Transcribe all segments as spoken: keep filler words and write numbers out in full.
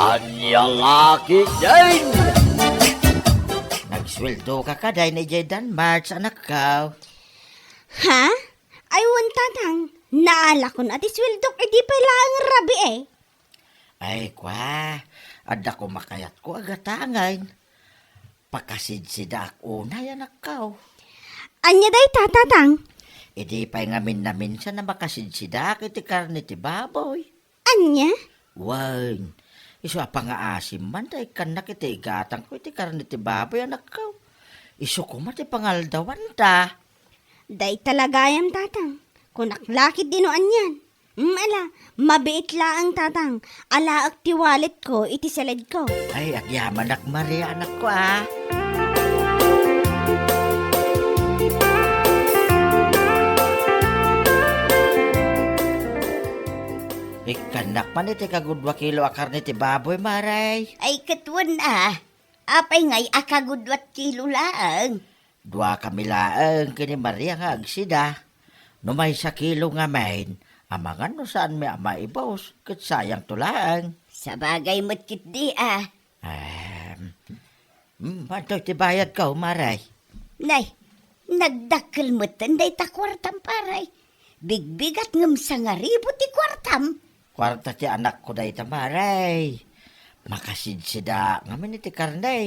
Ania la ketdin? Nagsueldo ka kadi idiay Danmarts, anakko? Ha? Ay, wen, Tatang. Naalakon a ti sueldok idi pay laeng rabii. Ay, kua, adda koma kayatko a gatangen. Pakasidsidaak unay, anakko. Ania dayta, Tatang? Idi pay ngamin naminsan a makasidsidaak iti karne ti baboy. Ania? Wen, isu a pangaasim man ta ikkannak iti igatangko iti karne ti baboy, anakko. Isu koma ti pangaldawanta. Dayta la gayam, Tatang. Kunak la ketdi no anian. Mm, ala, mabiit laeng, Tatang. Alaek ti walletko iti saledko. Ay, agyamanak, Maria, anakko, a. Ikkannak man iti kagudua kilo a karne ti baboy, Maray. Ay, ket wen a. Apay ngay a kagudua kilo laeng? Duakami laeng ken ni Maria nga agsida. No maysa kilo ngamin, amangan no saanmi a maibus, ket sayangto laeng. Sabagay met ketdi a. Em, mm, adtoy ti bayadko, Maray. Nay, nagdakkel metten dayta kuartam, Paray. Bigbigat ngem sangaribu ti kuartam. Kuarta ti anakko dayta, Maray. Makasidsidaak ngamin iti karne.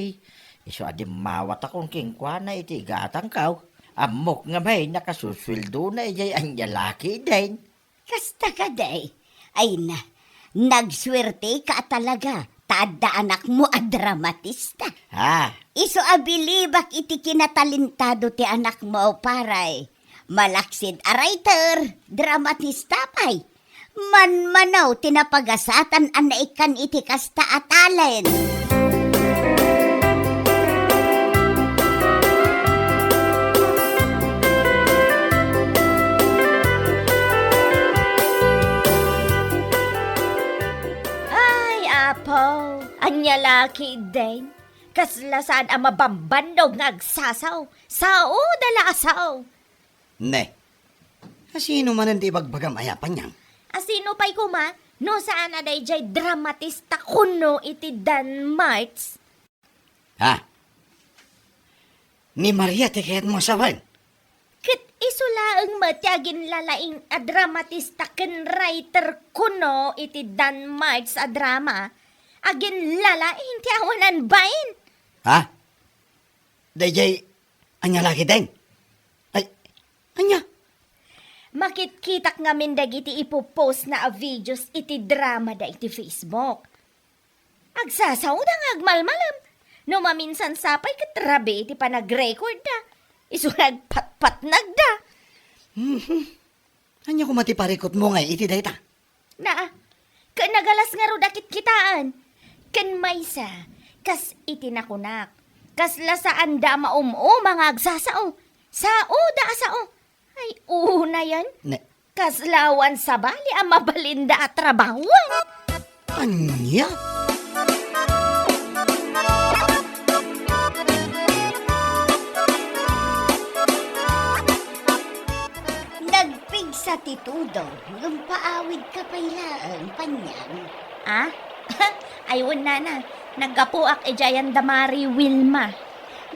Isu a dimmawatakon kenkuana iti igatangko. Ammok ngamin a kasusueldona idiay ania la ketdin. Kasta kadi? Ay na, nagsuerteka a talaga ta adda anakmo a dramatista. Ha? Isu a bilibak iti kinatalentado ti anakmo, Paray. Malaksid a writer, dramatista pay. Manmanaw ti napagasatan a naikkan iti kasta a talent. Ay, Apo, ania la ketdin? Kasla saan a mabambannog nga agsasao. Sao da la a sao. Ne, asino manen ti ibagbagam aya, Panyang? Asino pay koma no saan a daydiay dramatista kuno iti Danmarts? Ha? Ni Maria ti kayatmo a sawen? Ket isu laeng met ti aginlalaing a dramatista ken writer kuno iti Danmarts a drama. Aginlalaing ti awanan bain. Ha? Daydiay, ania la ketdin? Ay, ania? Makitkitak ngamin dagiti ipopost na a videos iti drama da iti Facebook. Agsasao da nga agmalmalem. No maminsan sapay ket rabii ti panagrecord da. Isu nga agpatpatnag da. Mhm. Ania koma ti parikutmo ngay iti dayta? Naa, ket nagalas ngarud a kitkitaen. Ken maysa, kas iti nakunak, kasla saan da a maum-uma nga agsasao. Sao da a sao. Ay, unayen. Ne- Kasla awan sabali a mabalin da a trabahoen. Ania? Nagpigsa ti tudong, ngem paawidka pay laeng, Panyang. Ah? Ay, wen, nana. Naggapuak idiay anda Mari Wilma.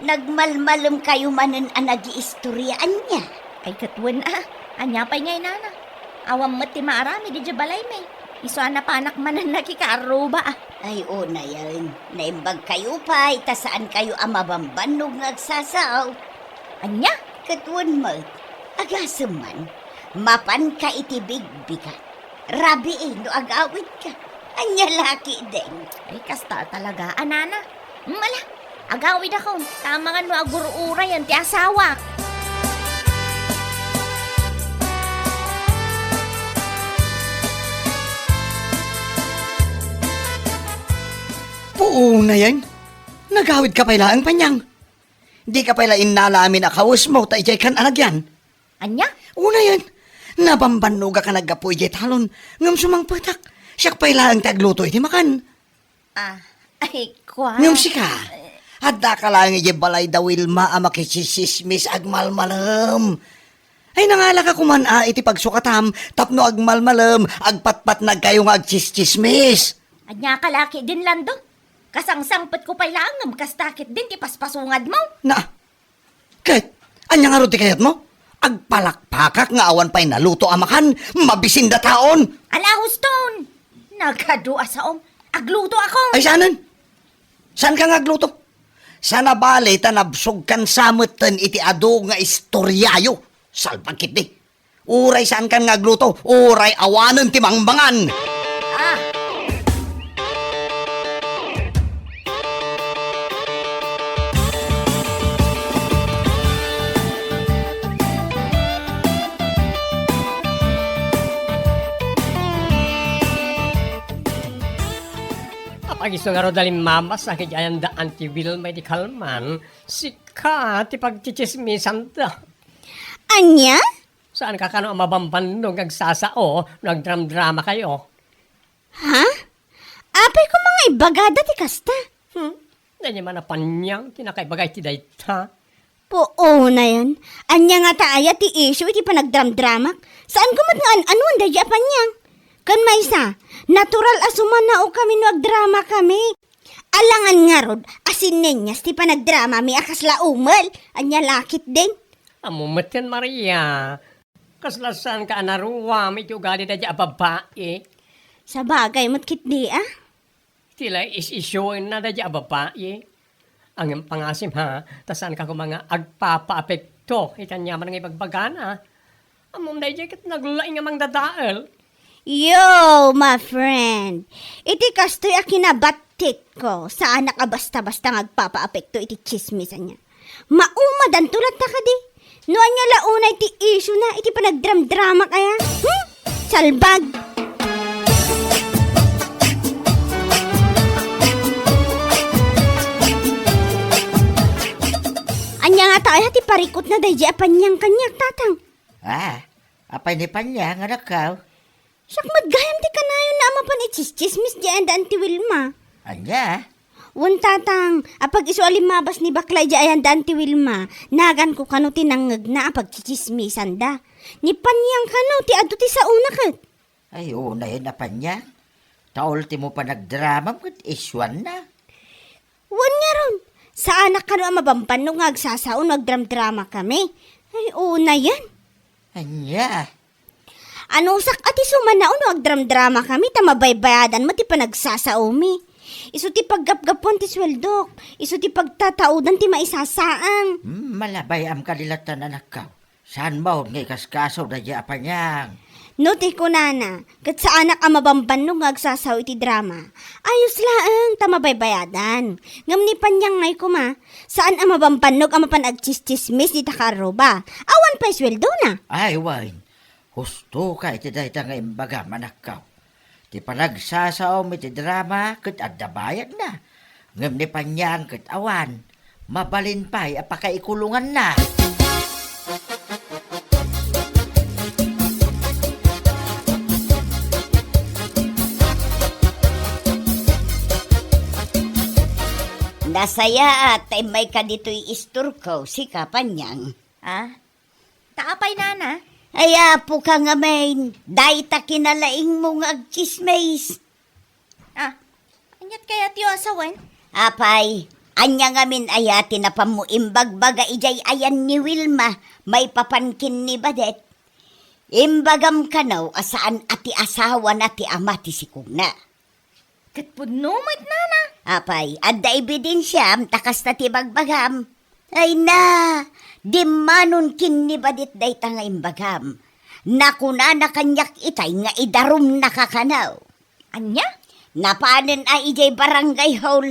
Nagmalmalemkayo manen a nagiistorya, ania? Ay, ket wen, a. Ania pay ngay, nana? Awan met ti maaramid idiay balaymi. Isu a napanak manen nakikaarruba, a. Ay, unayen. Naimbagkayo pay, ta saankayo a mabambannog nga agsasao. Ania? Ket wen met, agasem man, mapanka iti bigbigat. Rabii no agawidka. Ania la ketdin? Ay, kasta talaga, a, nana. Mala, agawidakon, ta amangan no agur-urayen ti asawak. Puunayen, nagawidka pay laeng, Panyang. Dika pay la innala amin a kawesmo ta idiay kan a nagyan. Ania? Unayen, nabambannogak a naggapu idiay talon, ngem sumangpetak. Siak pay laeng ti agluto iti makan. Ah, ay, kua. Ngem sika, addaka laeng idiay balay da Wilma a makitsismis agmalmalem. Ay, nangalaka koman a iti pagsukatam tapno agmalmalem, agpatpatnagkayo nga agtsistsismis. Ania ka la ketdin, Lando? Kasangsangpetko pay laeng ngem kasta ketdin ti paspasungad mo. Na, ket, ania ngarud ti kayatmo? Agpalakpakak nga awan pay naluto a makan, mabisindataon! Ala, huston! Nagadu a saom. Agluto ako! Ay, saanen? Saanka nga agluto? Saan a bale ta nabsogkan sa metten iti adu nga istoriayo? Salbag ketdi. Uray saankan nga agluto, uray awanen ti mangmangan. Ah. Apay isu ngarud a limmabas a ket ayan da Auntie Wilma iti kalman, sika ti pagtsitsismisanda. Ania? Saanka kano a mabambannog nga agsasao no agdramdramakayo? Ha? Apay koma nga ibagada ti kasta? Hmm? Daydi man a Panyang ti nakaibaga iti dayta. Puonayen. Ania ngata aya ti issue iti panagdramdramak? Saanko met nga an-anuan daydi a Panyang. Ken maysa, natural a sumanaokami no agdramakami. Alangan ngarud a sinenyas ti panagdramami a kasla umel. Ania la ketdin? Ammo metten, Maria. Kasla saanka a naruam iti ugali daydi a babai. Sabagay met ketdi, a? Ti la is-isyuenna daydi a babai. Ngem pangasim, ha, ta saanka koma nga agpapaapekto iti aniaman nga ibagbagana. Ammom daydi ket naglaing a mangdadael. Yo, my friend. Iti kastoy a kinabattitko, saanak a basta-basta nga agpapaapekto iti tsismis ania. Maumadanto latta kadi? No ania la unay ti issue na iti panagdramdramak aya? Hmm? Salbag! Ania ngata aya ti parikutna daydi a Panyang kaniak, tatang? Ah, apay ni Panyang, anakko? Siak met gayam ti kanayonna a mapan itsistsismis di ayan da Auntie Wilma. Ania? Wen, tatang, apag isu a limmabas ni bakla idiay ayan da Auntie Wilma, naganko kano ti nangngegna a pagtsitsismisanda. Ni Panyang kano ti adu ti saona ket. Ay, unayen a Panyang. Ta ultimo panagdramam ket isuanna. Wen ngarud, saanak kano a mabambannog nga agsasao no agdramdramakami. Ay, unayen. Ania? Anusak a ti sumanao no agdramdramakami ta mabaybayadan met ti panagsasaomi. Isu ti paggapgapuan ti sueldok, isu ti pagtataudan ti maisasaang. Hmm, malabay-am kadi latta, anakko. Saan maud nga ikaskaso daydi a Panyang? No ti kunana, ket saanak a mabambannog nga agsasao iti drama. Ayos laeng ta mabaybayadan. Ngem ni Panyang ngay koma, saan a mabambannog a mapan agtsistsismis dita kaarruba. Awan pay sueldona. Ay, wen. Husto ka iti dayta nga imbagam, anakko. Ti panagsasaom iti drama ket adda bayadna. Ngem ni Panyang ket awan. Mabalin pay a pakaikulonganna. Nasayaat ta immayka ditoy istorko, sika, Panyang. Ah? Ta apay, nana? Ay, apo ka ngamin, dayta kinalaingmo nga agtsismis. Ah, aniat kayatyo a sawen? Apay, ania ngamin aya ti napanmo imbagbaga idiay ayan ni Wilma maipapan ken ni Badet? Imbagam kano a saan a ti asawana ti ama ti sikogna. Ket pudno met, nana. Apay, adda ebidensiam ta kasta ti bagbagam? Ay na, dimmanon ken ni Badet dayta nga imbagam. Nakunana kaniak itay nga idarumnaka kano. Ania? Napanen a idiay barangay hall.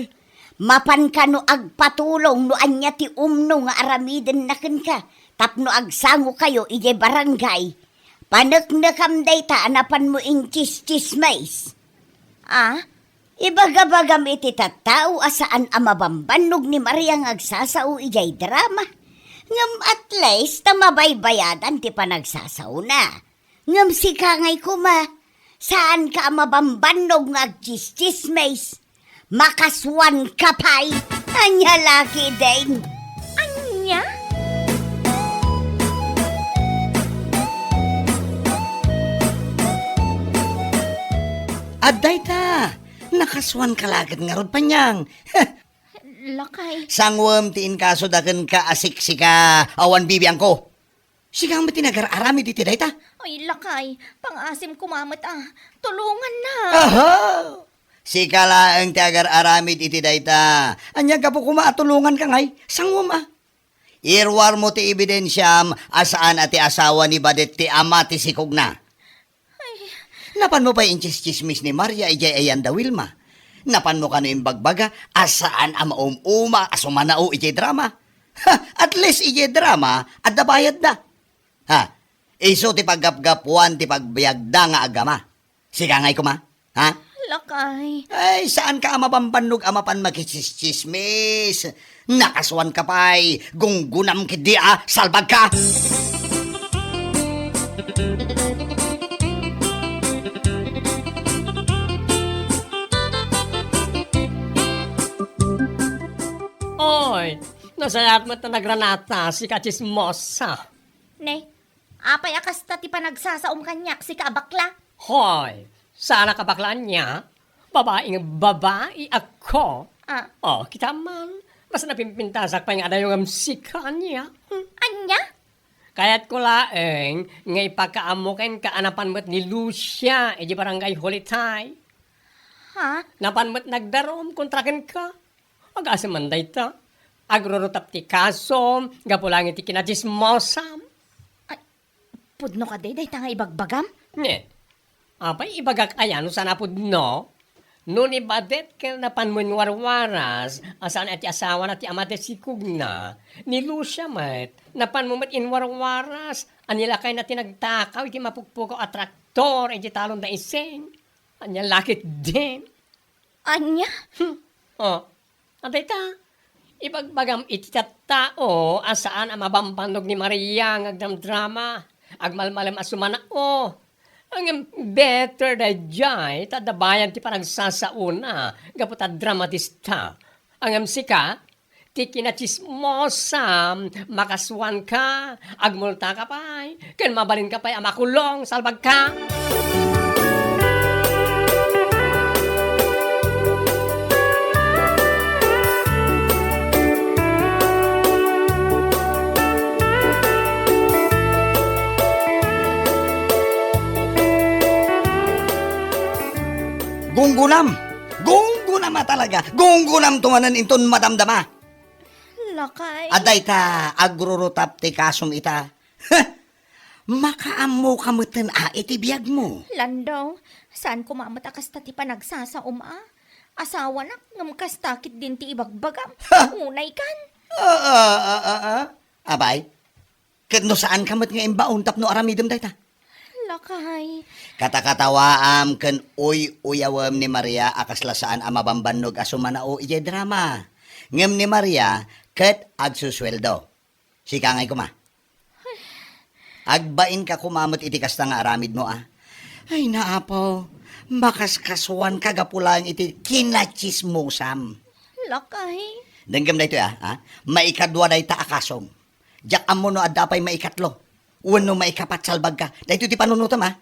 Mapan kano agpatulong no ania ti umno nga aramidenna kenka tapno agsangokayo idiay barangay. Paneknekam dayta a napanmo intsistsismis. Ah, ibagabagam iti tattao a saan a mabambannog ni Maria nga agsasao idiay drama. Ngem at least ta mabaybayadan ti panagsasaona. Ngem sika ngay koma, saanka a mabambannog nga agtsistsismis. Makasuanka pay. Ania la ketdin? Ania? Adda ita, Nakasuanka la ket ngarud, Panyang. Lakay. Sanguem ti inkasoda kenka a siksika, awan bibiangko. Sika met ti nagar-aramid iti dayta? Ay, lakay, pangasim koma met a. Tulongannak. Aha! Sika laeng ti agar-aramid iti dayta. Ania gapu koma a tulonganka ngay? Sanguem a. Iruarmo ti ebidensiam a saan a ti asawa ni Badet ti ama ti sikogna. Ay. Napanmo pay intsistsismis ni Maria idiay ayan da Wilma. Napanmo kano imbagbaga a saan a maum-uma a sumanao idiay drama. Ha, at least idiay drama, adda bayadda. Ha, isu ti paggapgapuan ti pagbiagda nga agama. Sika ngay koma, ha? Lakay. Ay, saanka a mabambannog a mapan makitsistsismis. Nakasuanka pay, gunggunam ketdi a, salbagka! Oy, nasayaat met a nagranata, sika a tsismosa. Ne, apay a kasta ti panagsasaom kaniak, sika a bakla? Hoy, saanak a bakla ania? Babai nga babai ako. Ah. Oh, kita man, mas napimpintasak pay nga adayo ngem sika ania. Hmm. Ania? Kayatko laeng nga ipakaammo kenka a napan met ni Lucia idiay Barangay Hulitay. Ha? Napan met nagdarum kontra kenka. Agasem man dayta. Agrurutap ti kasom gapu laeng iti kinatsismosam. Ay, pudno kadi dayta nga ibagbagam? Ne. Apay ibagak aya no saan a pudno? No ni Badet ket napan met warwaras a saan a ti asawana ti ama ti sikogna, ni Lucia met, napan met inwarwaras a ni lakayna ti nagtakaw iti mapukpukaw a traktor iti talon da Ising. Ania la ketdin? Ania? Hmm. Oh. Adayta, ibagbagam iti tattao a saan a mabambannog ni Maria nga agdramdrama, agmalmalem a sumanao. Ngem better daydiay ta adda bayad ti panagsasaona gapu ta dramatista. Ngem sika, ti kinatsismosam, makasuanka, agmultaka pay, ken mabalinka pay a makulong, salbagka! Gunggunam! Gunggunam a talaga! Gunggunamto manen inton madamdama! Lakay. Adayta, agrurutap ti kasom ita. Makaammoka metten a iti biagmo. Landong, saan koma met a kasta ti panagsasaom a? Asawanak, ngem kasta ketdin ti ibagbagam. Ha? Unaykan. Ah, ah, ah, ah, ah. Abay, ket no saanka met nga imbaon tapno aramidem dayta? Lakay. Katakatawaam ken uy-uyawem ni Maria a kasla saan a mabambannog a sumanao idiay drama. Ngem ni Maria ket agsusueldo. Sika ngay koma. Agbainka koma met iti kasta nga aramidmo a. Ay, naapo, makaskasuanka gapu laeng iti kinatsismosam. Lakay. Denggem daytoy a, ha? Maikadua dayta a kasom. Diak ammo no adda pay maikatlo wenno maikapat, salbagka. Daytoy ti panunotem a.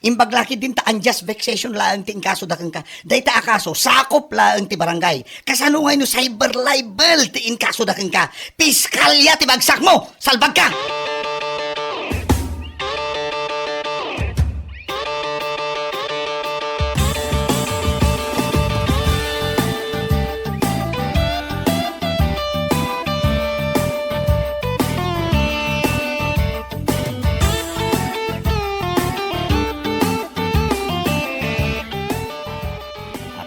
Imbag la ketdin ta unjust vexation laeng ti inkasoda kenka. Dayta a kaso, sakop laeng ti barangay. Kasano ngay no cyber libel ti inkasoda kenka? Piskalya ti bagsakmo! Salbagka!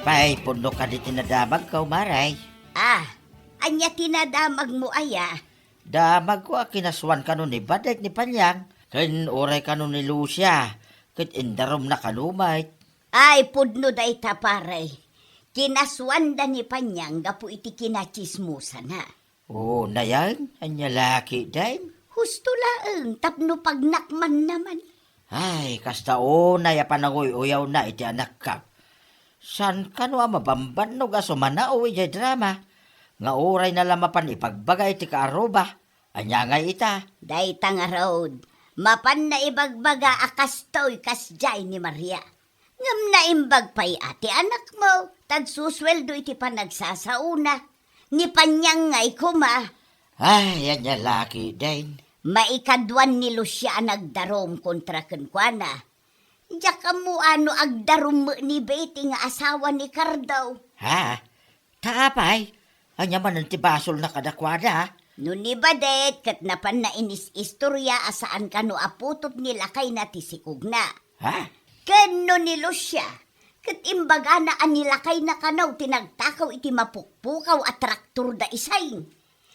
Apay, pudno kadi ti nadamagko, Maray? Ah, ania ti nadamagmo aya? Damagko a kinasuan kano ni Badet ni Panyang, ken uray kano ni Lucia, ket indarumna kano met. Ay, pudno dayta, pare. Kinasuanda ni Panyang gapu iti kinatsismosana. O, nayan, ania la ketdin? Husto laeng tapno pagnakmanna man. Ay, kasta unay a pananguy-uyawna iti anakko. Saan kano a mabambannog a sumanao idiay drama nga urayna la mapan ibagbaga iti kaaruba? Ania ngay ita? Dayta ngarud, mapanna ibagbaga a kastoy kasdiay ni Maria. Ngem naimbag pay a ti anakmo, ta agsusueldo iti panagsasaona. Ni Panyang ngay koma. Ay, ania la ketdin. Maikadua ni Lucia a nagdarum kontra kenkuana. Diak ammo no agdarum met ni Betty nga asawa ni Cardo. Ha? Ta apay, ania manen ti basolna kadakuada? No ni Badet ket napanna inis-istoria a saan kano a putot ni lakayna ti sikogna. Ha? Ken no ni Lucia, ket imbagana a ni lakayna kano ti nagtakaw iti mapukpukaw a traktor da Isay.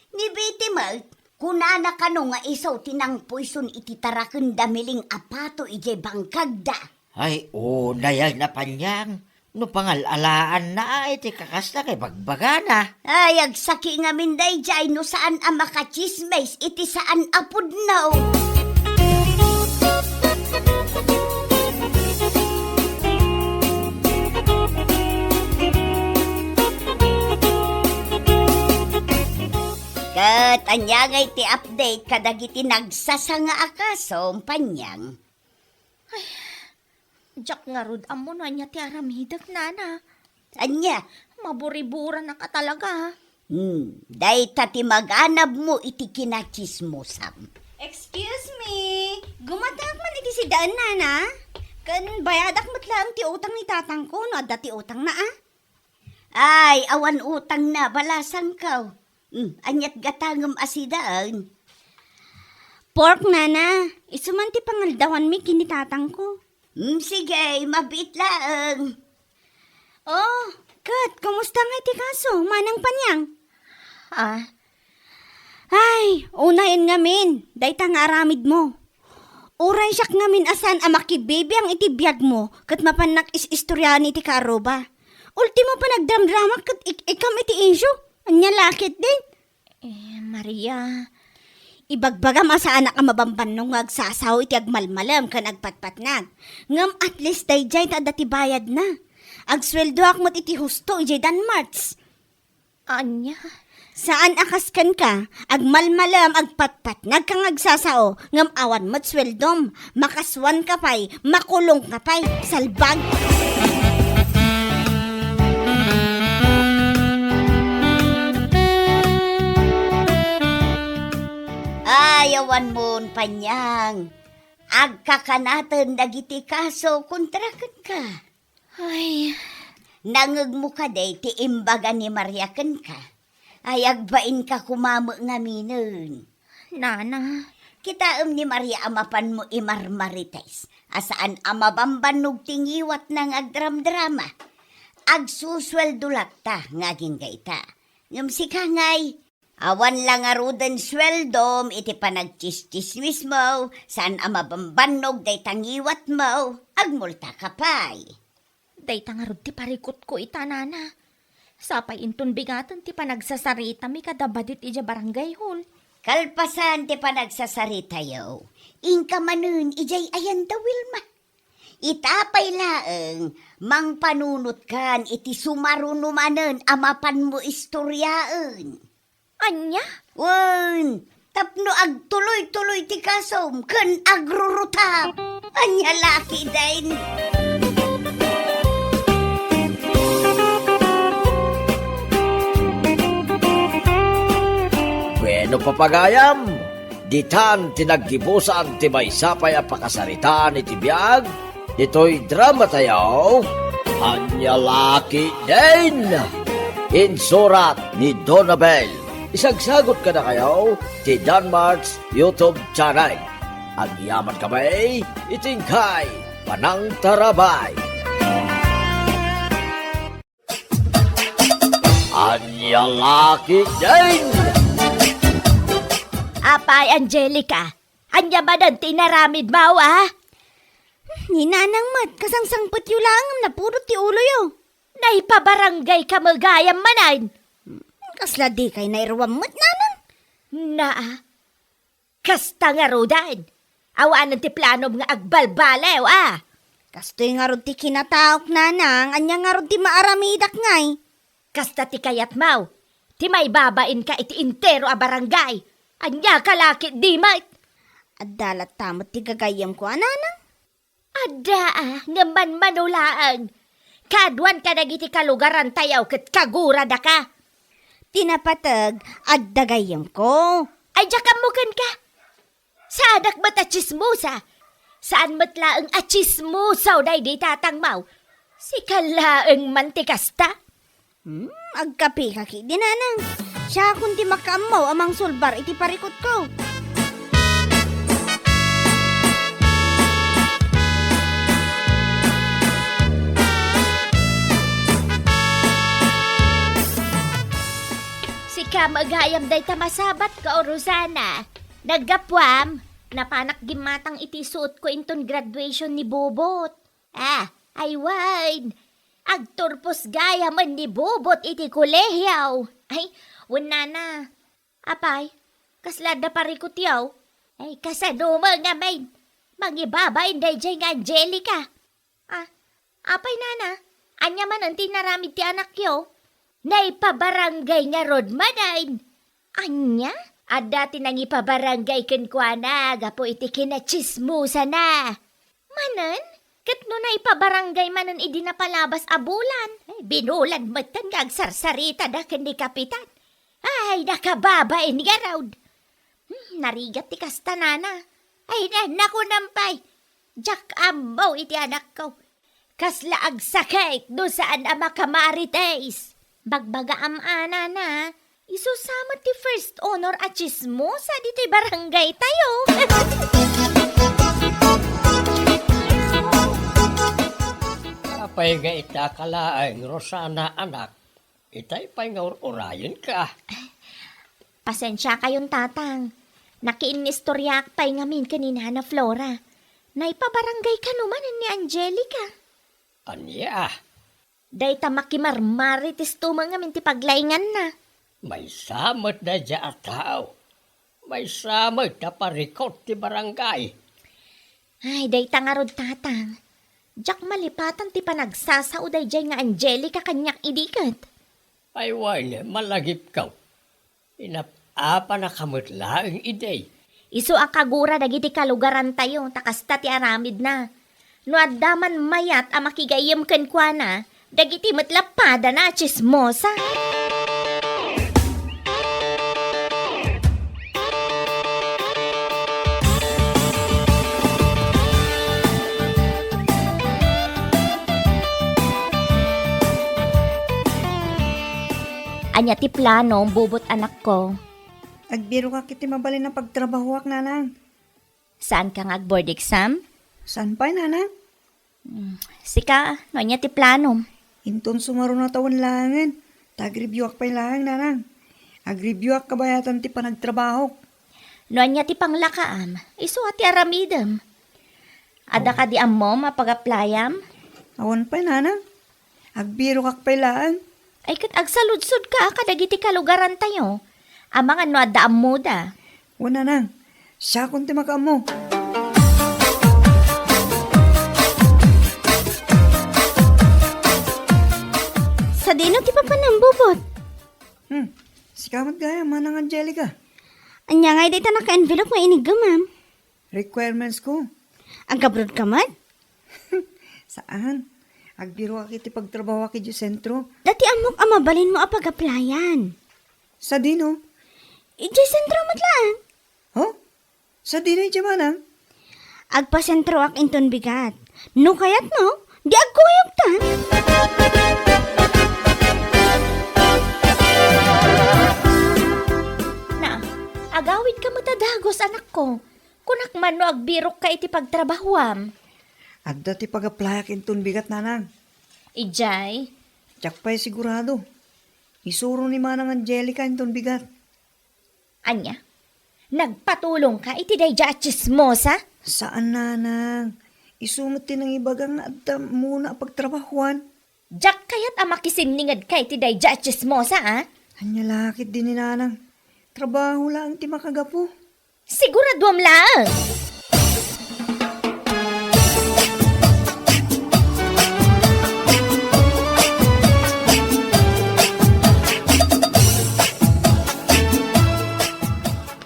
Ni Betty met, kunana kano nga isu ti nangpoison iti taraken da Miling a pato idiay bangkagda. Ay, unay a ni Panyang. No pangal-alaanna a iti kakasta nga ibagbagana. Ay, agsaki ngamin daydiay no saan a makatsismis iti saan a pudno. Ket ania ngay ti update kadagiti nagsasanga a kaso, Panyang? Ay, diak ngarud ammo no ania ti aramidek, nana. Ania? Maburiburanaka talaga. Hmm, dayta ti maganabmo iti kinatsismosam. Excuse me, gumatak man iti sidaen, nana? Ken bayadak met laeng ti utang ni tatangko no adda ti utangna, a? Ay, awan utangna, balasangko. Hmm, aniat gatangem a sidaen? Pork, nana. Isu man ti pangaldawanmi ken ni tatangko. Hmm, sige, mabiit laeng. Oh, ket, kumusta ngay ti kaso, Manang Panyang? Ah. Ay, unayen ngamin, dayta nga aramidmo. Uray siak ngamin a saan a makibibiang iti biagmo, ket mapannak is-istoriaan iti kaarruba. Ultimo, panagdramdramak ket ik-ikam iti insyo. Ania la ketdin? Eh, Maria. Ibagbagam a saanak a mabambannog nga agsasao iti agmalmalem ken agpatpatnag. Ngem at least daydiay ta adda ti bayadna. Agsueldoak met iti husto idiay Danmarts. Ania? Saan a kas kenka, agmalmalem, agpatpatnag ka nga agsasao, ngem awan met sueldom, makasuanka pay, makulongka pay, salbag! Ay, awan mon, Panyang. Agkakanaten dagiti kaso kontra kenka. Ay. Nangngegmo kadi ti imbaga ni Maria kenka? Ay, agbainka koma met ngaminen. Nana. Kitaem ni Maria a mapanmo imarmarites, a saan a mabambannog ti ngiwatna nga agdramdrama. Agsusueldo latta nga agingga ita. Ngem sika ngay, awan la ngaruden sueldom iti panagtsistsismismo, saan a mabambannog dayta ngiwatmo, agmultaka pay. Dayta ngarud ti parikutko ita, nana. Sapay inton bigaten ti panagsasaritami kada badit idiay barangay hall. Kalpasan ti panagsasaritayo, inka manen idiay ayan da Wilma. Ita pay laeng, mangpanunotkan iti sumaruno manen a mapanmo istoriaen. Ania? Wen, tapno agtuloy-tuloy ti kasom ken agrurutap. Ania la ketdin? Bueno, papagayam, ditan ti naggibusan ti maysa pay a pakasaritaan iti biag ditoy dramatayo, Ania la ketdin? Insurat ni Donabel. Isagsagut kadakayo ti Danmarts YouTube channel. Agyaman kami iti inkay panangtarabay. Ania la ketdin? Apay, Angelica, ania manen ti inaramidmo, a? Ni Nanang met, kasangsangpetyo laeng ngem napudot ti uloyo. Naipabaranggayka met gayam manen? Kasla dikay nairuam met, Nanang? Naa, kasta ngaruden. Awanen ti planom nga agbalbaliw, a? Kastoy ngarud ti kinataok, Nanang. Ania ngarud ti maaramidak ngay? Kasta ti kayatmo, ti maibabainka iti entero a barangay. Ania ka la ketdi met? Adda latta met ti gagayyemko a, Nanang. Adda, a, ngem manmano laeng. Kaaduan kadagiti kalugarantayo ket kaguradaka. Ti napateg, adda gayyemko. Ay, diak ammo kenka. Saanak met a tsismosa. Saan met laeng a tsismosaw daydi tatangmo. Sika laeng man ti kasta. Hmm, agkapika ketdi, nanang. Siakon ti makaammo a mangsulbar iti parikutko. Sika met gayam dayta masabatko, Rosana. Naggapuam, napanak gimmatang iti suotko inton graduation ni Bobot. Ah, ay wen. Agturpos gayamen ni Bobot iti kolehio. Ay, wen nana. Apay, kasla adda parikutyo? Ay, kasano met ngamin? Mangibabain daydiay nga Angelica. Ah, apay nana, ania manen ti inaramid ti anakyo? Naipabarangay ngarud manen. Ania? Adda ti nangipabarangay kenkuana gapu iti kinatsismosana. Manen? Ket no naipabarangay manen idi napalabas a bulan, eh, binulan metten nga agsarsaritada ken ni Kapitan. Ay, nakababain ngarud. Hmm, narigat ti kasta, nana. Ay, na, nakunam pay. Diak ammo iti anakko. Kasla agsakit no saan a makamarites. Bagbagaam a, nana, isu sa met ti first honor a tsismosa ditoy barangaytayo. Apay nga ita ka laeng, Rosana, anak? Itay pay nga ur-urayenka. Pasensiakayon, tatang. Nakiinnistoriaak pay ngamin ken ni Nana Flora. Naipabarangay kano manen ni Angelica. Ania? Dayta makimarmaritesto met ngamin ti paglainganna. Maysa met daydiay a tao. Maysa met a parikut ti barangay. Ay, dayta ngarud, tatang. Diak malipatan ti panagsasao daydiay nga Angelica kaniak idi ket. Ay wen, malagipko. Inap-apanaka met laeng idi. Isu a kagura dagiti kalugarantayo, ta kasta ti aramidna. No adda man mayat a makigayyem kenkuana, dagiti met lappadana a tsismosa. Ania ti planom, Bobot, anakko? Agbirokak iti mabalin a pagtrabahoak, nanang. Saanka nga ag-board exam? Saan pay, nanang? Hmm, sika, no ania ti planom? Inton sumaruno a tawen laengen, ta agreviewak pay laeng, nanang. Agreviewak kabayatan ti panagtrabahok. No ania ti panglakaam, isu a ti aramidem. Adda kadi ammom a pag-applyam? Awan pay, nanang. Agbirokak pay laeng. Ay, ket agsaludsodka kadagiti kalugarantayo. Amangan no adda ammoda. Wen, nanang. Siakon ti makaammo. Sadino ti papanam, Bobot? Hmm. Sika met gayam, Manang Angelica. Ania ngay dayta naka-envelope nga iniggemam? Requirements ko. Agabroad ka met? Saan. Agbiroak iti pagtrabahoak idiay sentro. Dati ammok a mabalinmo a pag-applyan. Sadino? Idiay sentro met laeng. Ho? Sadino idiay, manang? Agpasentroak inton bigat. No kayatmo, di agkuyogta. Na, agawidka met a dagus, anakko. Kunak man no agbirokka iti pagtrabahoam. Adda ti pag-applyak inton bigat, nanang. Idiay? Diak pay sigurado. Isuro ni Manang Angelica inton bigat. Ania? Nagpatulongka iti daydiay a tsismosa? Saan, nanang. Isu met ti nangibaga nga adda ammona a pagtrabahoan. Diak kayat a makisinningedka iti daydiay a tsismosa, a? Ania la ketdi ni nanang? Trabaho laeng ti makagapu. Siguraduam laeng!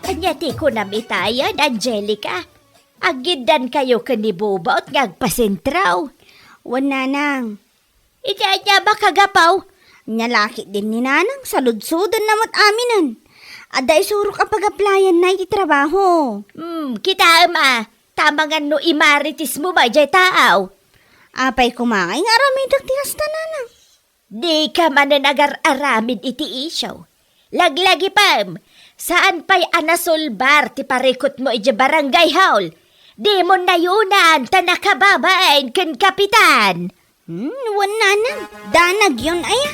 Ania ti kunam itayen, Angelica? Aggiddankayo ken ni Bubot nga agpasentro. Wen, Nanang. Iti ania a makagapu? Ania la ketdin ni Nanang, saludsodenna met aminen. Adda isurok a pag-applyanna iti trabaho. Hmm, kitaem a, ta amangan no imaritismo met diay tao. Apay koma ngay nga aramidek ti kasta, Nanang? Dika manen agar-aramid iti isyu. Laglagipem, saan pay a nasolbar ti parikutmo idiay barangay hall. Dimon nayunan ta nakababain ken kapitan. Hmm, wen, Nanang, danagyon aya.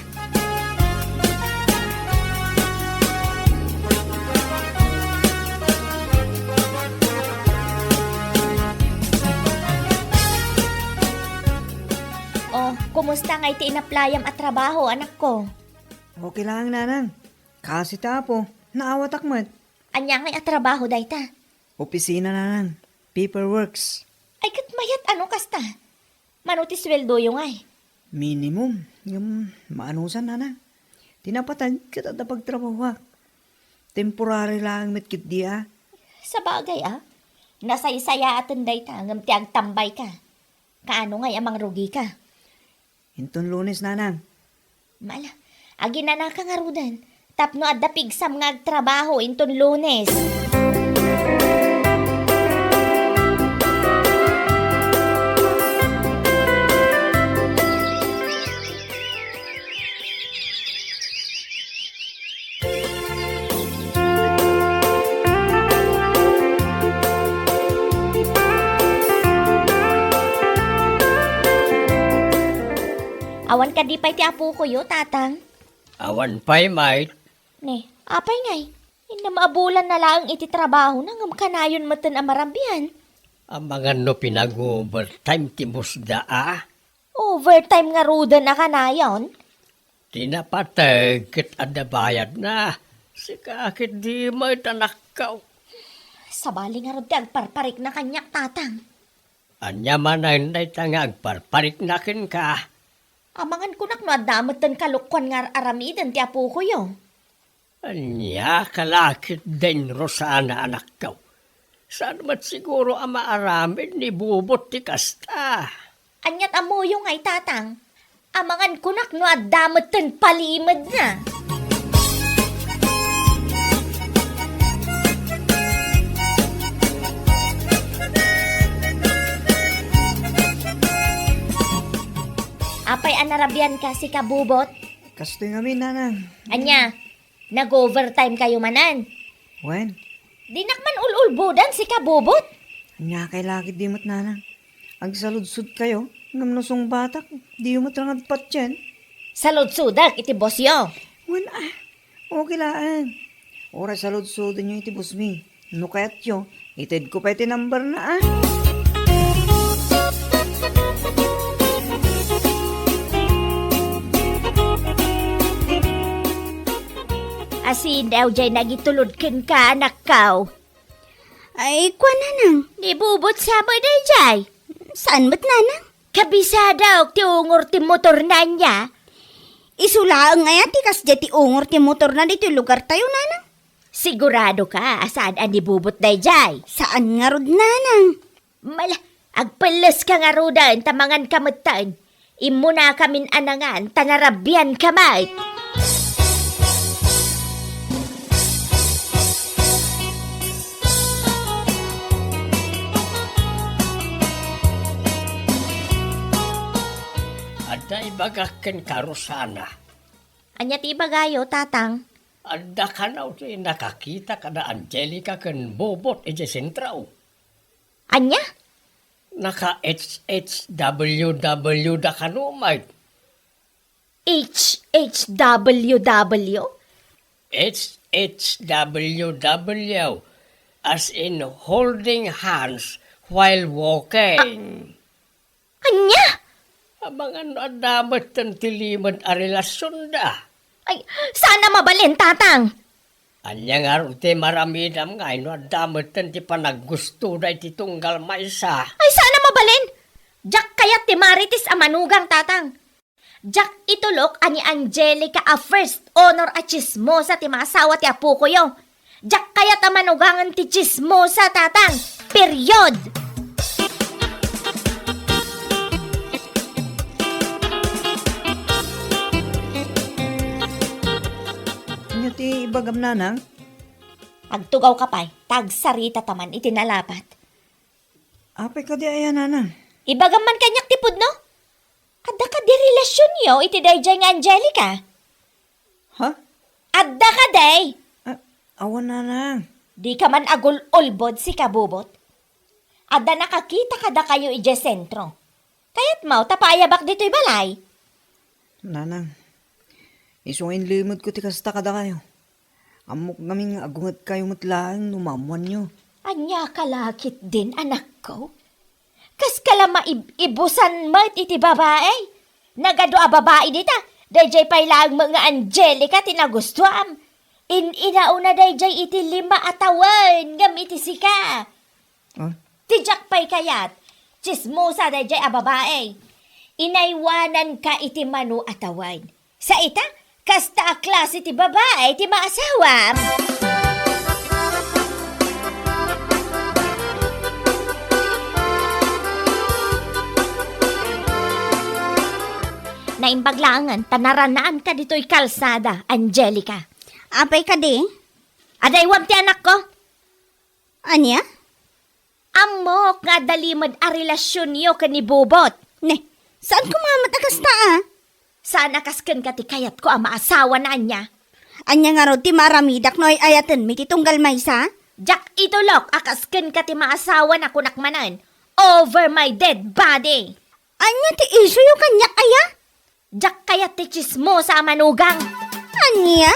Oh, kumusta ngay ti inaplayam a trabaho, anakko? Okay lang, Nanang. Kaasi ti Apo, naawatak met. Ania ngay a trabaho dayta? Opisina, Nanang. Paperworks. Ay, ket mayat a no kasta. Mano ti sueldoyo ngay? Minimum, ngem maanusan, Nanang. Ti napateg ket adda pagtrabahoak. Temporary laeng met ketdi a. Sabagay a, nasaysayaaten dayta ngem ti agtambayka. Kaano ngay a mangrugika? Inton Lunes, Nanang. Mala, aginanaka ngaruden tapno adda pigsam nga agtrabaho inton Lunes. Awan kadi pay ti apokoyo, Tatang? Awan pay, Mike. Ne, apay ngay? Innem a bulan na laeng iti trabahona ngem kanayon metten a marabian. Amangan no pinag-overtime ti boss da a? Overtime ngaruden a kanayon? Ti napateg ket adda bayadna. Sika ketdi met, anakko. Sabali ngarud ti agparparikna kaniak, Tatang. Ania manen dayta nga agparparikna kenka? Amangan kunak no adda metten kalukkuan nga ar-aramiden ti apokoyo. Ania ka la ketdin, Rosana, anakko? Saan met siguro a maaramid ni Bubot ti kasta? Aniat ammoyo ngay, Tatang? Amangan kunak no adda metten palimedna. Apay a narabianka, sika Bubot? Kastoy ngamin, Nanang. Ania? Nag-overtime kayo manen? Wen. Dinak man ul-ulbodan, sika Bubot. Ania kay lakit di met, Nanang? Agsaludsod kayo, ngem no sungbatak, diyo met rangad patien. Saludsodak iti bossyo. Wen a, okay laeng. Uray saludsodenyo iti bossmi. No kayatyo, itedko pay ti numberna a. Asin daw jay nagitulod kenka, anakko? Ay, kua, Nanang. Ni Bubot sa met dayjay? Saan met, Nanang? Kabisadaok ti ungor ti motorna, ania? Isu laeng aya ti kasdiay ti ungor ti motorna ditoy lugartayo, Nanang? Siguradoka a saan a ni Bubot dayjay? Saan ngarud, Nanang. Mala, agpelleska ngaruden ta manganka metten. Immunakamin a nangan ta narabianka met. Adda ibagak kenka, Rosana. Ania ti ibagayo, Tatang? Adda kano ti nakakita kada Angelica ken Bobot idiay sentro. Ania? Naka-H H W W da kano met? H H W W? H H W W, as in holding hands while walking. Ania? Amangan no adda metten ti limed a relasionda. Ay, saan a mabalin, Tatang? Ania ngarud ti maramidam nga no adda metten ti panaggustoda iti tunggal maysa? Ay, saan a mabalin? Diak kayat ti Marites a manugang, Tatang. Diak itulok a ni Angelica a first honor a tsismosa ti maasawa ti apokoyo. Diak kayat a manugangen ti tsismosa, Tatang. Period! Ibagam, nanang. Agtugawka pay, ta agsaritata man iti nalapat. Apay kadi aya, nanang? Ibagam man kaniak ti pudno? Adda kadi relasionyo iti daydiay nga Angelica? Ha? Adda kadi? Ah, awan, nanang. Dika man agul-ulbod, sika, Bobot. Adda nakakita kadakayo idiay sentro. Kayatmo ta paayabak ditoy balay? Nanang, isu nga inlimedko ti kasta kadakayo. Ammok ngamin nga agungetkayo met laeng no maammoanyo. Ania ka la ketdin, anakko? Kaska la maib-ibusan met iti babai? Nagadu a babai dita, daydiay pay laeng met nga Angelica ti nagustuam. In-inauna daydiay iti lima a tawen ngem iti sika. Ah? Ti diak pay kayat, tsismosa daydiay a babai. Inaywananka iti mano a tawen. Sa ita, kasta a klase ti babai ti maasawam. Naimbag laengen ta naranaanka ditoy kalsada, Angelica. Apay kadi? Adaywam ti anakko. Ania? Ammok nga adda limed a relasionyo ken ni Bobot. Ne, saan koma met a kasta, a? Saan a kas kenka ti kayatko a maasawana, ania? Ania ngarud ti maaramidak no ay-ayatenmi ti tunggal maysa? Diak itulok a kas kenka ti maasawana, kunak manen, over my dead body. Ania ti isuyo kaniak, aya? Diak kayat ti tsismosa a manugang. Ania?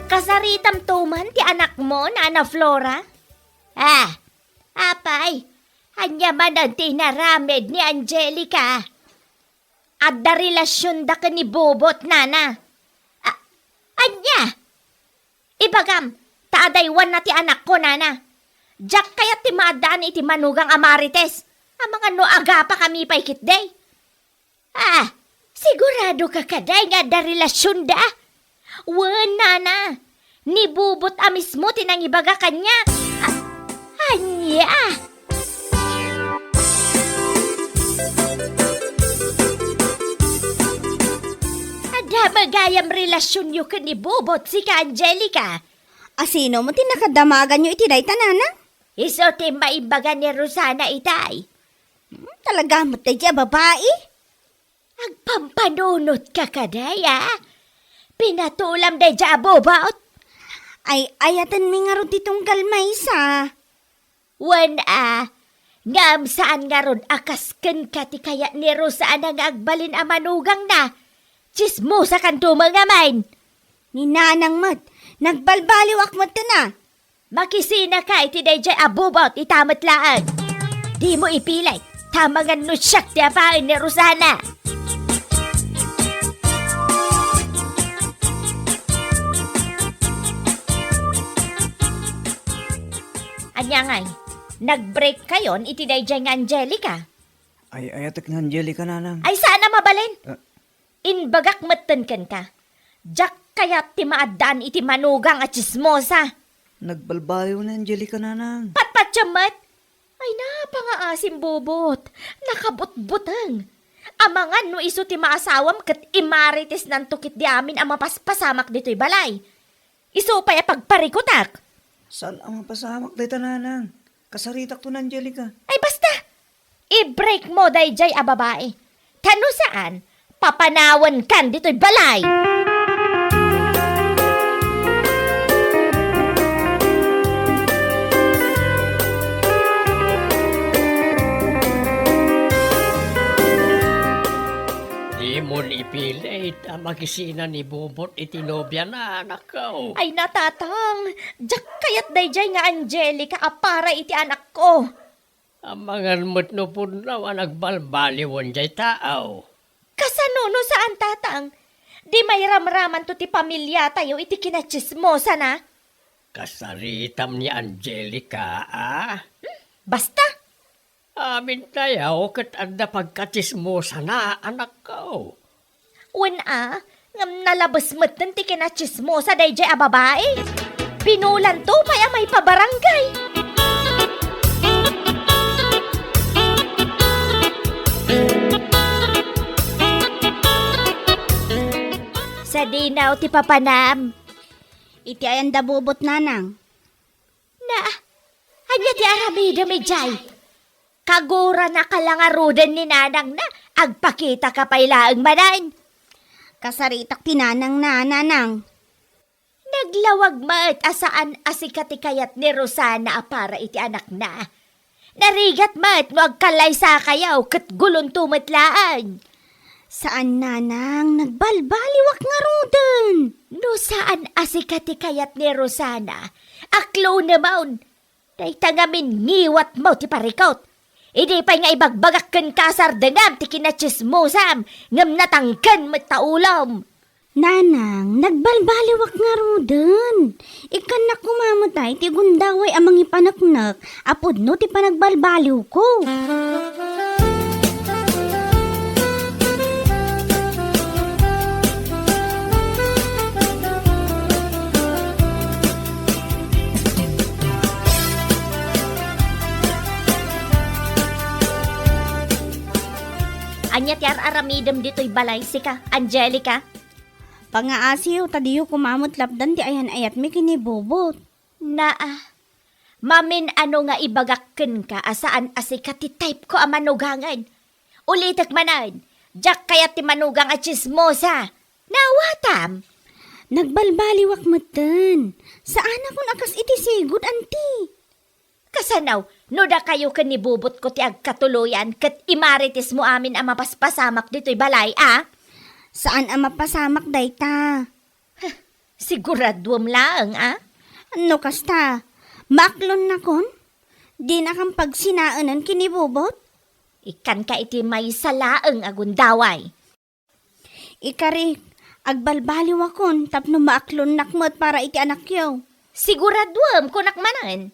Kasaritamto man ti anakmo, Nana Flora? Ah, apay, ania manen ti inaramid ni Angelica? Adda relasionda ken ni Bobot, nana. A-, ania? Ibagam, ta adaywanna ti anakko, nana. Diak kayat ti maaddaan iti manugang a marites. Amangan no agapakami pay ketdi. Ah, sigurado ka kadi nga adda relasionda? Wen, nana, ni Bobot a mismo ti nangibaga kaniak. A-, ania? Adda met gayam relasionyo ken ni Bobot, sika, Angelica. A sino met ti nakadamaganyo iti dayta, nana? Isu ti maimbaga ni Rosana itay. Hmm, talaga met daydiay a babai? Agpampanunotka kadi, a? Pinatulam daydiay a Bobot? Ay-ayatenmi ngarud ti tunggal maysa. Wen a, ngem saan ngarud a kas kenka ti kayat ni Rosana nga agbalin a manugangna? Tsismosakanto met ngamin. Ni nanang met, nagbalbaliwak metten a. Makisinaka iti daydiay a Bobot ita met laeng. Dimo ipilit, ta amangan no siak ti apaen ni Rosana. Ania ngay, nag-break kayon iti daydiay nga Angelica? Ay-ayatek ni Angelica, nanang. Ay, saan a mabalin? Ah. Imbagak metten kenka, diak kayat ti maaddaan iti manugang a tsismosa. Nagbalbaliw ni Angelica, nanang. Patpatiem met? Ay, napangaasim, Bobot. Nakabutbuteng. Amangan no isu ti maasawam ket imaritisnanto ketdi amin a mapaspasamak ditoy balay. Isu pay a pagparikutak. Saan a mapasamak dayta, nanang? Kasaritakto ni Angelica. Ay, basta! I-break mo daydiay a babai. Ta no saan, papanawankan ditoy balay. Dimon ipilit a makisina ni Bobot iti nobiana, anakko. Ay, natatang, diak kayat daydiay nga Angelica a para iti anakko. Amangan met no pudno a nagbalbaliwen diay tao. Kasano no saan, tatang? Di mairamramanto ti pamiliatayo iti kinatsismosana? Kasaritam ni Angelica, a? Hmm, basta! Amintayo ket adda pagkatsismosana, anakko. Wen a, ngem nalabes metten ti kinatsismosa daydiay a babai. Pinulanto pay a maipabarangay. Sadino ti papanam? Iti ayan da Bobot, nanang. Na, ania ti aramidem idiay? Kaguranaka la ngaruden ni nanangna, agpakitaka pay laeng manen. Kasaritak ti nanangna, nanang. Naglawag met a saan a sika ti kayat ni Rosana a para iti anakna. Narigat met no agkallaysakayo ket gulonto met laeng. Saan, nanang, nagbalbaliwak ngaruden. No saan a sika ti kayat ni Rosana, aklonemon. Dayta ngamin ngiwatmo ti parikut. Idi pay nga ibagbagak kenka a sardengam ti kinatsismosam, ngem natangken met ta ulom. Nanang, nagbalbaliwak ngaruden. Ikkannak koma met ay ti gundaway a mangipaneknek a pudno ti panagbalbaliwko. Ania ti ar-aramidem ditoy balay, sika, Angelica? Pangaasiw, ta diyo koma met lapdan ti ayan-ayatmi ken ni Bobot. Naa, mamin-ano nga ibagak kenka a saan a sika ti type ko a manugangen. Ulitek manen, diak kayat ti manugang a tsismosa. Naawatam? Nagbalbaliwak metten. Saanakon a kas iti sigud, anti. Kasano, no dakayo ken ni Bobotko ti agkatuloyan ket imaritismo amin a mapaspasamak ditoy balay, a? Saan a mapasamak dayta. Huh, siguraduem laeng, a? No kasta, maaklonnakon? Dinakam pagsinaenen ken ni Bobot? Ikkanka iti maysa laeng a gundaway. Ikarik, agbalbaliwakon tapno maaklonnak met para iti anakyo. Siguraduem, kunak manen.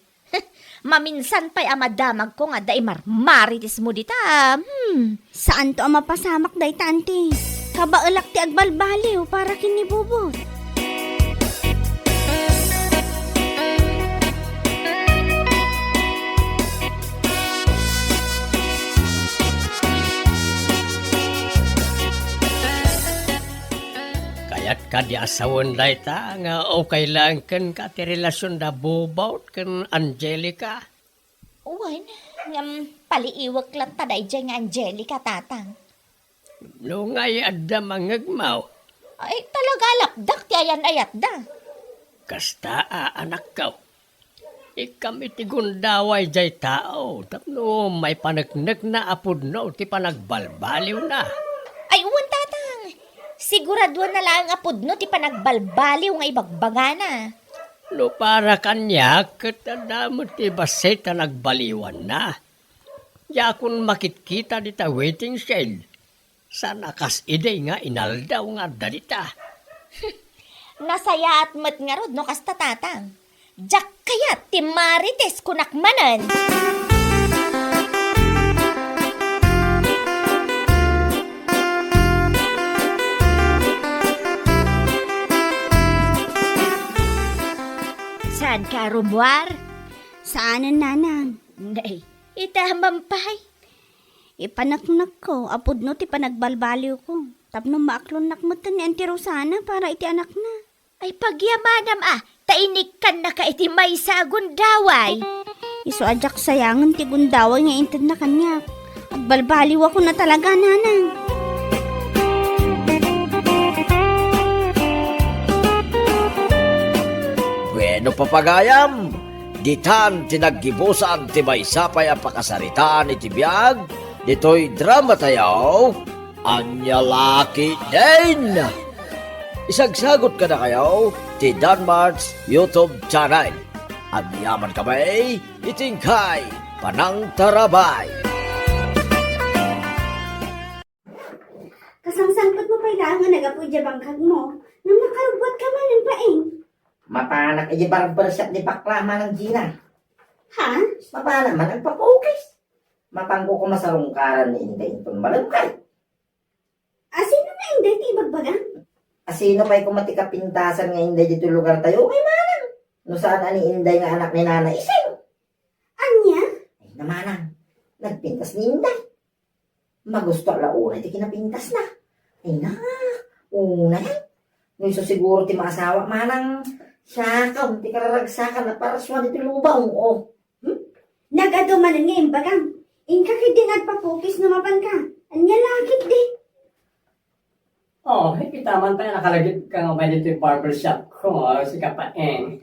Maminsan pay a madamagko nga adda imarmaritismo dita. Hmm. Saanto a mapasamak dayta, anti. Kabaelak ti agbalbaliw para ken ni Bobot. Kayat kadi a sawen dayta nga ukay laeng kenka ti relasion da Bobot ken Angelica? Wen, ngem paliiwek latta daydiay nga Angelica, Tatang. No ngay adda mangngegmo? Ay, talaga lapdak ti ayan-ayatda. Kasta a, anakko. Ikkam iti gundaway diay tao tapno maipaneknekna a pudno ti panagbalbaliwna. Ay, wen, Tatang. Siguraduanna laeng a pudno ti panagbalbaliw nga ibagbagana. No para kaniak, ket adda met ti bassit a nagbaliwanna. Diakon makitkita dita waiting shed. Saan a kas idi nga inaldaw nga adda dita. Nasayaat met ngarud no kasta, Tatang. Diak kayat ti marites, kunak manen. Saanka a rummuar? Saanen, nanang. Nay, ita mampay. Ipaneknekko a pudno ti panagbalbaliwko tapno maaklonnak metten ni Auntie Rosana para iti anakna. Ay, pagyamanam a, ta inikkannaka iti maysa a gundaway. Isu a diak sayangen ti gundaway nga intedna kaniak. Agbalbaliwakon a talaga, nanang. Bueno, papagayam, ditan ti naggibusan ti maysa pay a pakasaritaan iti biag ditoy dramatayo. Ania la ketdin? Isagsagut kadakayo ti Danmart's YouTube channel. Agyamankami iti inkay panangtarabay. Kasangsangpetmo pay laeng nga nag-apo idiay bangkagmo. Ngem nakarubbuatka manen, paeng. Mapanak idiay barbershop ni bakla, Manang Gina. Ha? Mapanak man agpapukis. Mapanko koma sarungkaran ni Inday inton malem kay. Asino nga Inday ti ibagbagam? Asino pay koma ti kapintasan nga Inday ditoy lugartayo? Ay, manang! No saan a ni Inday nga anak ni Nanay Ising. Ania? Ay, na manang, nagpintas ni Inday. Magusto la uray ti kinapintasna. Ay na, unay. No isu siguro ti maasawa, manang, siya ka, ti kararagsakan a parasua ditoy lubong, o. Hmm? Nagadu manen nga imbagam. Inka ketdi nga agpapukis no mapanka. Ania la ketdi? O, itaman pay a nakalagipka nga umay ditoy barbershop ko, sika Paeng.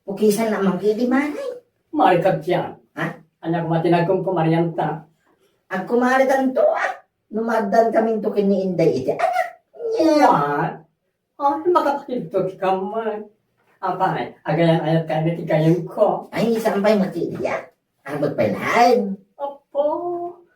Pukisan la man ketdi, manay. Marikag tiyan. Ha? Ania koma ti nagkumkumarianta? Agkumaritanto, a. No maaddakaminto ken ni Inday iti anak. Nia. What? O, makapakidto ti kamay. Apay, agayan-ayat ka iti gayemko. Ay, saan pay met ketdi, a? Armet pay laeng. Apo,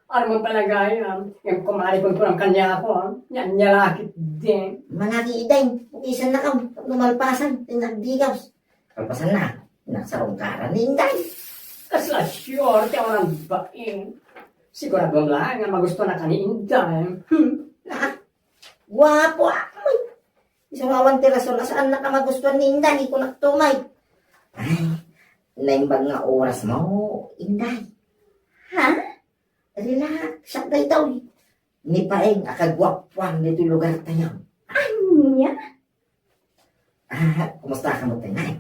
armet pay la gayam. Ngem kumari kunkunam kaniakon. Nia, nia la ketdi. Manaki Inday, pukisan nakam, no malpasan, ti nagdigaws. Kalpasanna, nasarungkaran ni Inday. Kasla sure ti awanan bain. Siguradom laeng nga magustuanka ni Inday. Hmm. Na, guapo, a. Isu nga awan ti rason a saannaka magustuan ni Inday, kunakto met. Ay, naimbag nga orasmo, Inday. Ha? Relax, siak daytoy. Ni Paeng a kaguapoan ditoy lugartayo. Ania? A, kumustaka met, Nay?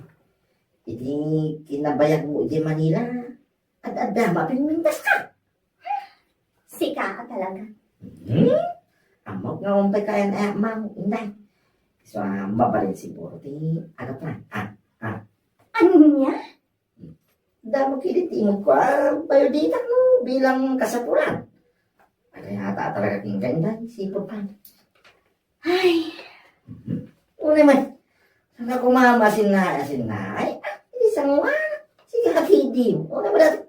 Iti kinabayagmo idiay Manila, ad-adda a mapinmintaska. Sika a talaga. Hmm? Ammok nga umpay kayan a maw, Inday. Isu a mabalin siguro ti agapuan. A, a. Ania? Damo ketdi ti imekko a biodata no bilang kasapulan. Agayata a talaga kenka, Inday, sipud pay. Ay. Mhm. Unay met. Saan a kumama, asinna, asinna. Ay, a, idi sangoan. Sika ketdi. Unay met dayta.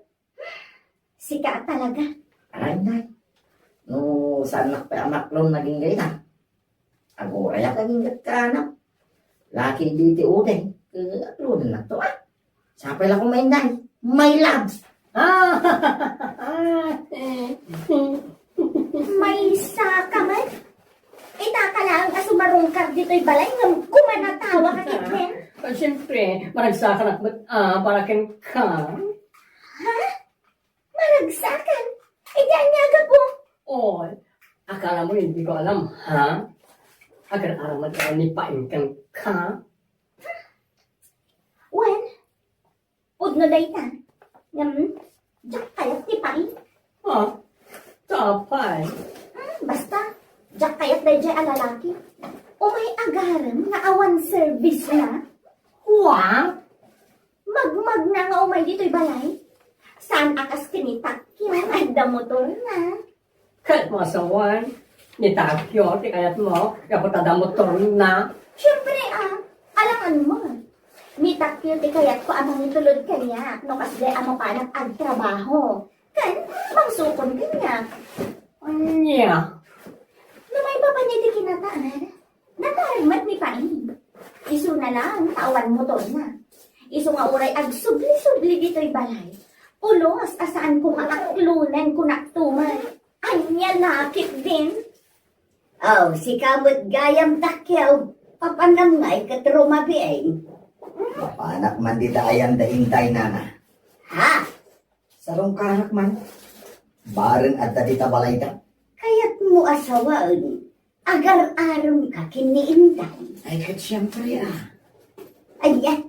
Sika a talaga. Ay, Nay. No, saannak pay a maklon naging gayna. Aguray a kaginggat ka, anak. Laki di ti udeng. Ket aklonennakto, a. Sapay la koma, Inday. My loves. A! Maysaka met. Ita ka laeng a sumarungkar ditoy balay ngem kumanatawaka ketdin. A, siempre, maragsakanak met, a, para kenka. Ha? Maragsakan? Idi ania a gapu? Oy, akala mo hindi ko alam, ha? Agar-aram met ni Paeng kenka. Wen, pudno dayta. Ngem, diak kayat ni Paeng. Ha? Sapay. Hmm, basta, diak kayat daydiay a lalaki. Umay agarem nga awan servisna. Wa? Magmagna nga umay ditoy balay. Saan a kas ken ni Takyo, adda motorna. Kayatmo a sawen, ni Takyo ti kayatmo, gapu ta adda motorna. Siempre, a, alangan mo. Ni Takyo ti kayatko a mangitulod kaniak no kasdiay a mapanak agtrabaho. Ken, mangsukon kaniak. Ania? No maipapaniay ti kinataan, Natarem met ni Paeng. Isuna laeng ta awan motorna. Isu nga uray agsubli-subli ditoy balay. Pulos a saanko nga aklonen, kunakto met. Ania la ketdin? Aw, sika met gayam, Takyo. Papanam ngay ket rumabiin. Mapanak man dita ayan da Inday, nana. Ha? Sarungkarak man. Bareng adda dita balayda. Kayatmo a sawen, agar-arem ka ken ni Inday. Ay, ket siempre, a. Ania?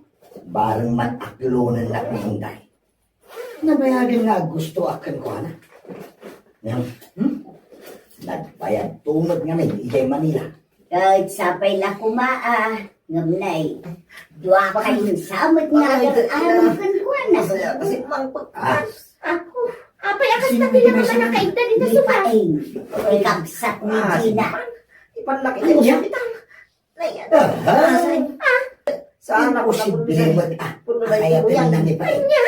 Bareng man aklonennak ni Inday. Nabayagen nga aggustoak kenkuana. Ngem, hmm? Nagbayadto met ngamin idiay Manila. Ket sapay la koma, a, ngem nay, dua kayo sa met nga agar-arem kenkuana. Masaya kasi mangpag-, a. Apo, apay a kasta ti naman a nakaigda dita suba? Ni Paeng, ti kabsat ni Gina. Ipanlaki mo sa ospital. Nay, a. Saan ako posible met, a, kaya tinangan ni Paeng? Ania?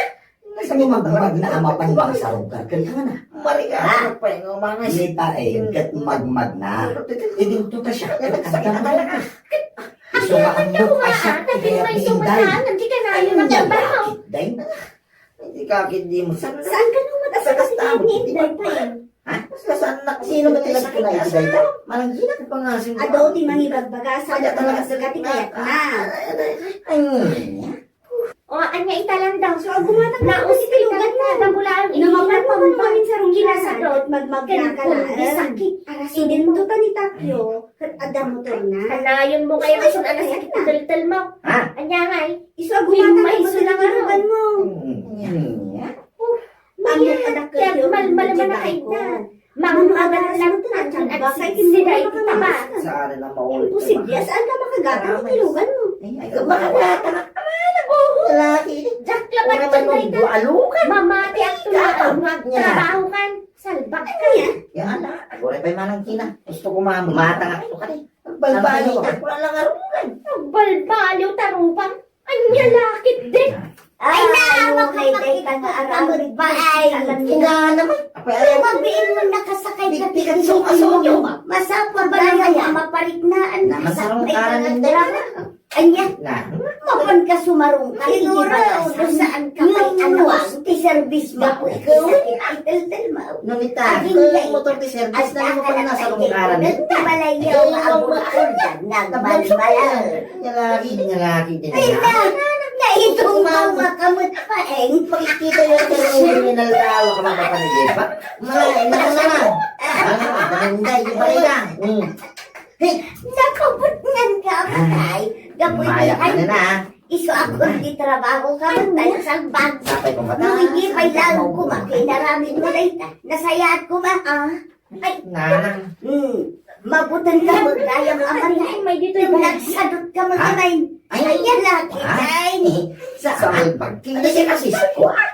Saan mo magmagna a mapan mangsarungkar kenkuana? Maria, ano pa yung umangas? Ni Paeng, ket magmagna. Idinto ta siya, ket adda talaga. Isu nga ammok a siak ti kayat ni Inday. Ania la ketdin? Hindi ka ketdi mo. Saan ka naman? Asa ka sa tao? Hindi, hindi, hindi. Ha? Saan na? Sino ba talaga kinaya sa ito? Manang Gina, pangasin ko. Adu ti mangibagbaga sa talaga sa kati kayat na. Ay, ay, ay, ay. Ay, Naospital ka, damula ang iniinom mo, kinasakit, ken sakit. Idinto ta ni Takyo, ket adda motorna. Kanayon mo kaya, ay, alas sakit ti teltel mo. Ha? Ania ngay? Isu a gumatang, isu lang nga rugan mo. Ania? Ania? Malmala man a kayda. Mangmagalan lang tayo at sida iti taba. Saan na mauli? Imposible, saan ka makagatang iti lugan mo? Ay, baka wala ka na. Lalaki. Diak labat. Mamati ang tulaw. Trabaho kan. Salbak ka. Yan na. Agora pa'y manang kina. Gusto ko mamuli. Matang ako ka rin. Balbalo ka. Wala lang arugan. Balbalo, tarupang. Ania la ketdi. Ay, na, makapagkita ka aramid ba? Ay, nga naman. Apay, ay, mabiin mo nakasakay ka. Pikat so, aso nyo. Masapa ba naman nga mapariknaan? Naman sa rong karan ninyo. Ania? Mapan ka sumarong ka. Siguro, saan ka pay anuas ti serbis mo? Ikaw, iteltel mo. Nunita, motor ti serbis na mo pang nasa lungkaran. Nagtibalayaw nga abuakon, nagbalbalaw. Nyalaki, nyalaki, ay, na, naitong bawa ka met pa, eh. Pakikita yung kriminal tao ka mapapanigipa. Mga, ina ko na na. Ano, maganda, di ba rin na? Hmm. Hey. Nakabutngan ka, patay. Gapu iti, ay, na, ah. Isu a kung di trabaho ka, tayo salbag. Sapay ko mata. No, hindi pa ilang kuma, kay naramid mo na ita. Nasayaat kuma, ah. Ay, nanang. Hmm. Mabutan ka, magayam a Maria. Ay, may dito yung nagsadot ka, magkamay. Ay, ay, yan lagi, ay. Sa, sa, ano siya kasi?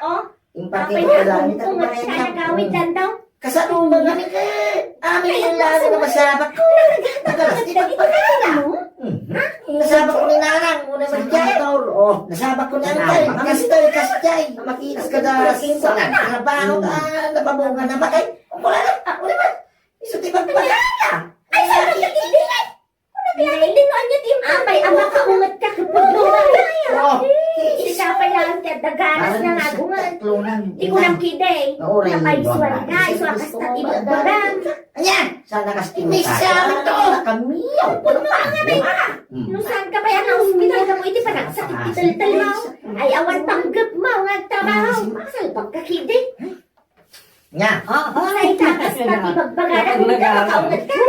Oh. Yung pati ko lang, ito ko lang. Nagawid lang daw. Kasano ba nga ni kay? Amin yung lalo na masabak ko. Nagalas, di ba? Ano? Hmm. Nasabak ko ni Nanang, una ba dyan? Oh, nasabak ko ni Nanang. Kastay, kastay. Makitas ka da, sinta. Trabaho ka, nababunga na ba? Ay, wala na. Ako naman. Isu ti magpagana. Ay, sa mga kaibigan. Naglain din no anya ti impan. Apay, ama ka, unget ka, kapag lumayan. Oh. Sika pay lang ti adda ganas nga agungan. Di ko lang kidi. Napaisuan ka, isu a kasta ti bagbagam. Anya? Sana kas ti misaw to. Kamiyaw. Puno ka nga may. Hmm. No saan ka pay a naospital ka mo iti panagsakit ti teltel mo? Ay, awan panggep mo nga agtrabaho. Salbag ka kidi. Nya. Ay, takas na ti bagbagana, di ka makaunget ka.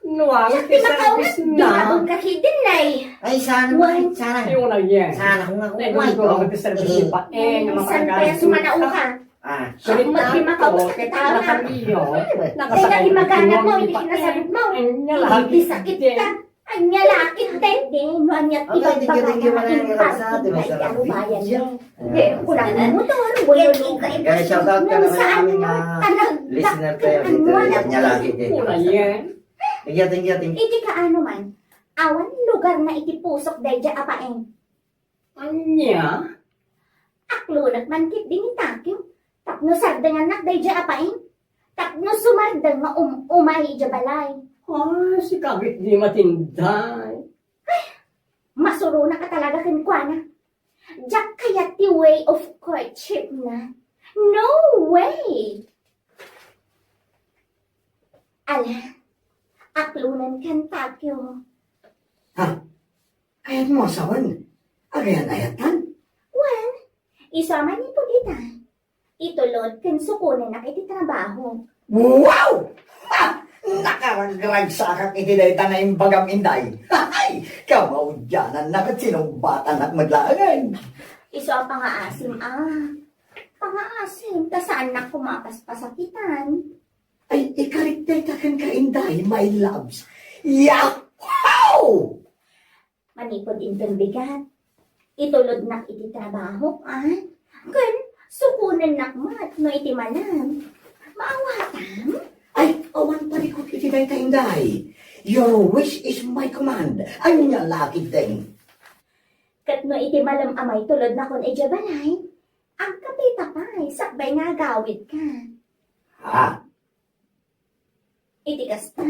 Nuang ti makaunget, di mabung ka kidin, nay. Ay, sana, sana. Sana kung ako, ay, ko. Ti service pa, eh, nga makagastos ka. Ah, sorry, di makaunget ka. Kaya di magana mo, hindi kinasabot mo. Hindi sakit ka. Anya lakit, te. Di, no, anya ti bagbagana, impas, ay, arubayan. Di, kulang mo to, ano, wala. Kaya shout out ka naman sa aming mga listener tayo dito. Anya lakit, te. Thank you, thank you, thank you. Iti kaano man, awan lugar na iti pusok daydiay a paeng. Ania? Aklonak man ketdi ni Takyo, tapno sardengannak daydiay a paeng, tapno sumardeng nga um-, umay idiay balay. Ah, sika ketdi matinday. Ay, masuronak a talaga kenkuana. Diak kayat ti way of courtship na. No way! Ala, aklonenkan, Takyo. Ha? Kayatmo a sawen? Agayan-ayatan? Wen, isu a manipud ita, itulod ken sukonennak iti trabaho. Wow! Ha! Nakaragragsakak iti dayta nga imbagam, Inday. Hay! Kamaudiananna ket sinungbatannak met laengen. Isu a pangaasim, a. Pangaasim, ta saannak koma a paspasakitan. Ay, ikarik dayta kenka, Inday, my loves. Yahoo! Manipud inton bigat, itulodnak iti trabahok, a? Ken sukonennak met no iti malam. Maawatam? Ay, awan parikut iti dayta, Inday. Your wish is my command. Ania la ketdin? Ket no iti malam a maitulodnakon idiay balay, agkapita pay sakbay nga agawidka. Ha? Iti kasta,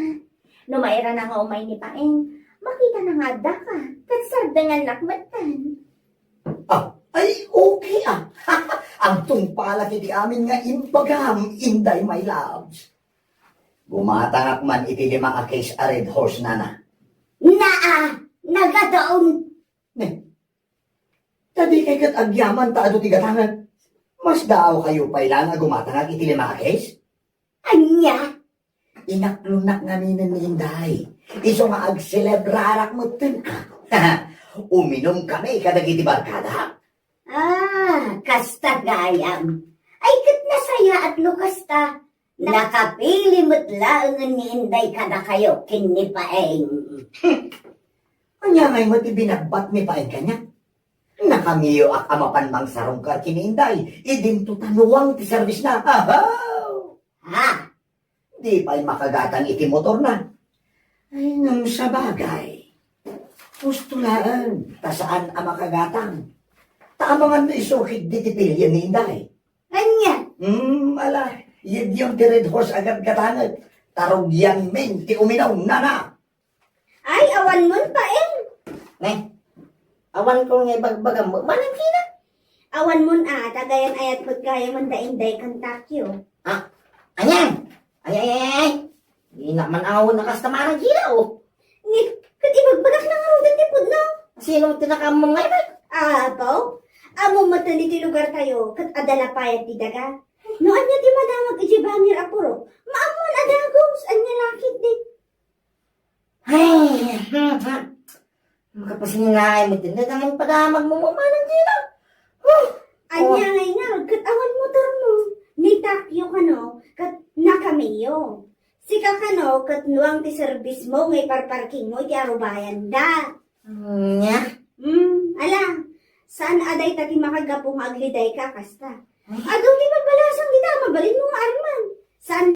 no mairana nga umay ni Paeng, makitana nga addaka, ket sardengannak metten. Ah, ay, okay, a. Agtungpalak iti amin nga imbagam, Inday, my loves. Gumatangak man iti lima a case a Red Horse, nana. Naa, nagadaon. Ne, ta dikay ket agyaman ta adu ti gatangen. Mas daaw kayo pay lang a gumatangag iti limakis? Ania? Inaklonnak ngaminen ni Inday. Isu nga agselebrarak metten, ah. Uminum kami kadagiti barkada. Ah, kasta gayam. Ay, ket nasayaat no kasta. Nakapili met laengen ni Inday kadakayo ken ni Paeng. Ania ngay met ti binatbat ni Paeng kaniak? Nakamiyoak a mapan mangsarungkar ken ni Inday, idinto ta nuang ti serbisna. Ahaw! Ha? Di pay makagatang iti motorna. Ay, ngem sabagay. Husto laeng, ta saan a makagatang. Ta amangan no isukid diti pilien ni Inday. Ania? Hmm, ala, yegyem ti Red Horse a gatgatanget. Tarugianmin ti uminum, nana. Ay, awan mon, Paeng. Ne? Awan ko nga ibagbagam mo. Manang kina? Awan mon, ah, tagayan ayat met gayam da Inday ken Takyo. Ah, anian? Ay, ay, ay, ay. Di na man awan na kasta manang kina, oh. Ni, ket ibagbagak na ngaruden ti pudno. Sino ti nakaammo nga ibag? Ah, apo? Ammo met iti lugar tayo, ket adda la payag ti daga. No ania ti madamag iti bangir a purok, maammoan a dagus, ania lakit di. Ay, hmm, hmm. Makapasingaay mo din, naman padamag mo, manang kina. Huh! Ania ngay nga, ket awan motor mo. Ni Takyo kano, ket nakamiyo. Sika kano, ket nuang ti serbis mo nga iparparking mo iti arubayan da. Nya? Hmm, ala. Saan a dayta ti makagapu nga agliday ka kasta? Ay. Adu ti pagbalasang dita, mabalin mo nga arman. Saan